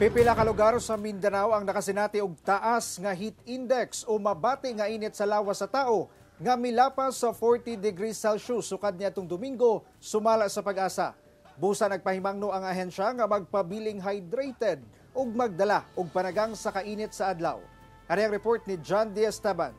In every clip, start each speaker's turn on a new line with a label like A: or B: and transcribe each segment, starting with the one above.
A: Pipila ka lugar sa Mindanao ang nakasinati og taas nga heat index o mabati nga init sa lawas sa tao nga milapas sa 40 degrees Celsius sukad niadtong Domingo, sumala sa Pag-asa. Busa nagpahimangno ang ahensya nga magpabiling hydrated ug magdala og panagang sa kainit sa adlaw. Ari ang report ni John D. Esteban.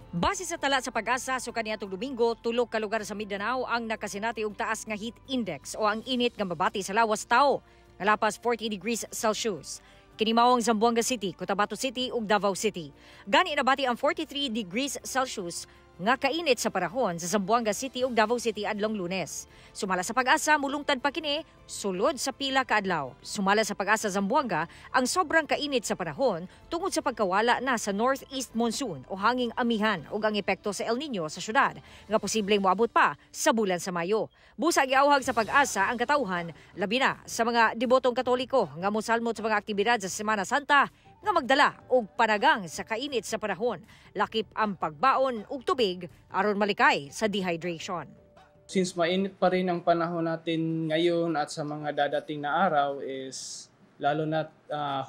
B: Base sa tala sa Pag-asa, sukad niadtong Domingo, tulo ka lugar sa Mindanao ang nakasinati og taas nga heat index o ang init nga mabati sa lawas tao nga lapas 40 degrees Celsius. Kini mao ang Zamboanga City, Cotabato City ug Davao City. Gani nabati ang 43 degrees Celsius nga kainit sa panahon sa Zamboanga City ug Davao City adlong Lunes. Sumala sa Pag-asa, mulungtad pa kini sulod sa pila ka adlaw. Sumala sa Pag-asa Zamboanga, ang sobrang kainit sa panahon tungod sa pagkawala na sa northeast monsoon o hanging amihan ug ang epekto sa El Niño sa syudad nga posibleng moabot pa sa bulan sa Mayo. Busa giawhag sa Pag-asa ang katawhan, labi na sa mga debotong Katoliko nga mosalmot sa mga aktibidad sa Semana Santa, nga magdala og panagang sa kainit sa panahon, lakip ang pagbaon og tubig aron malikay sa dehydration.
C: Since mainit pa rin ang panahon natin ngayon at sa mga dadating na araw is lalo na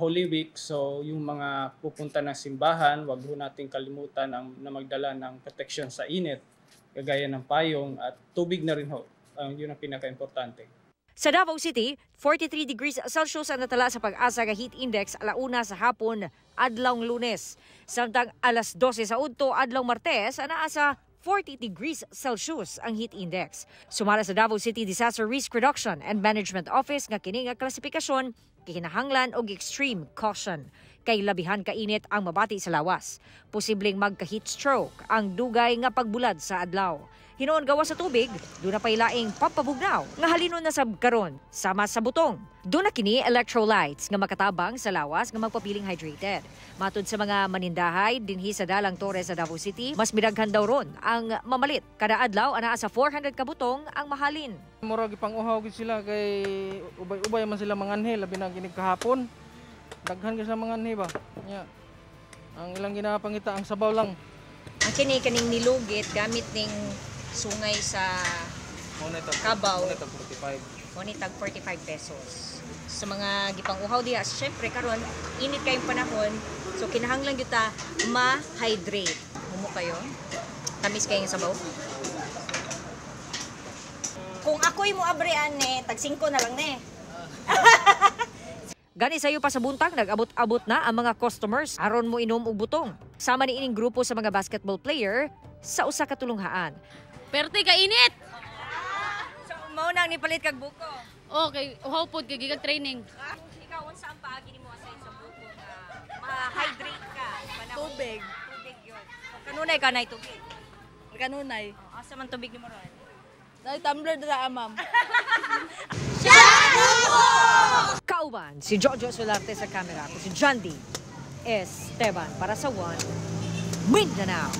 C: Holy Week, so yung mga pupunta ng simbahan, wag ho natin kalimutan ang na magdala ng protection sa init, kagaya ng payong at tubig na rin ho. Yun ang pinaka-importante.
B: Sa Davao City, 43 degrees Celsius ang natala sa Pag-asa nga heat index 1:00 sa hapon adlawng Lunes. Samtang 12:00 sa udto adlawng Martes, anaa sa 40 degrees Celsius ang heat index. Sumala sa Davao City Disaster Risk Reduction and Management Office nga kini nga klasifikasyon gikinahanglan og extreme caution kay labihan kainit ang mabati sa lawas. Posibleng magka-heat stroke ang dugay nga pagbulad sa adlaw. Hinuon gawas sa tubig, duna pay laing pampabugnaw nga halinon na sab karon sama sa butong. Duna kini electrolytes nga makatabang sa lawas nga magpapiling hydrated. Matud sa mga manindahay dinhi sa Dalang Torres sa Davao City, mas midaghan daw ron ang mamalit. Kada adlaw anaa sa 400 ka butong ang mahalin.
D: Murag ipang-uhaw gid sila kay ubay-ubay man sila manganhi, labi na ginig kahapon. Daghan gyud sila manganhi ba. Nya. Ang ilang ginapangita ang sabaw lang.
E: Ang kini kaning nilugit gamit ning sungay sa kabaw.
D: 45.
E: Mo ni tag 45 pesos. Sa mga gipang-uhaw diha, syempre karon init kayong panahon, so kinahanglan gyud ta ma-hydrate. Humo kayo. Tamis kayong sabaw. Kung ako'y mo abre ane, tag 5 na lang ne.
B: Gani sayo pa sa buntag, nag-abot-abot na ang mga customers aron mo inom og butong. Sama ni ining grupo sa mga basketball player sa usa ka tulunghaan.
F: Perte ka init.
E: So mao nang nipalit kag buko.
F: Okay, uhaw pod kay gigag training.
E: Ikaw, unsa ang paagi nimo aside sa buko nga ma-hydrate ka? Panahon?
G: Tubig.
E: Tubig yun. Kanunay ka na tubig?
G: Kanunay.
E: Oh, asa man tubig nimo ron?
G: Dahil tumbler dira, ma'am.
B: Kauban si Jojo Solarte sa kamera. Ako si John D. Esteban para sa One Mindanao.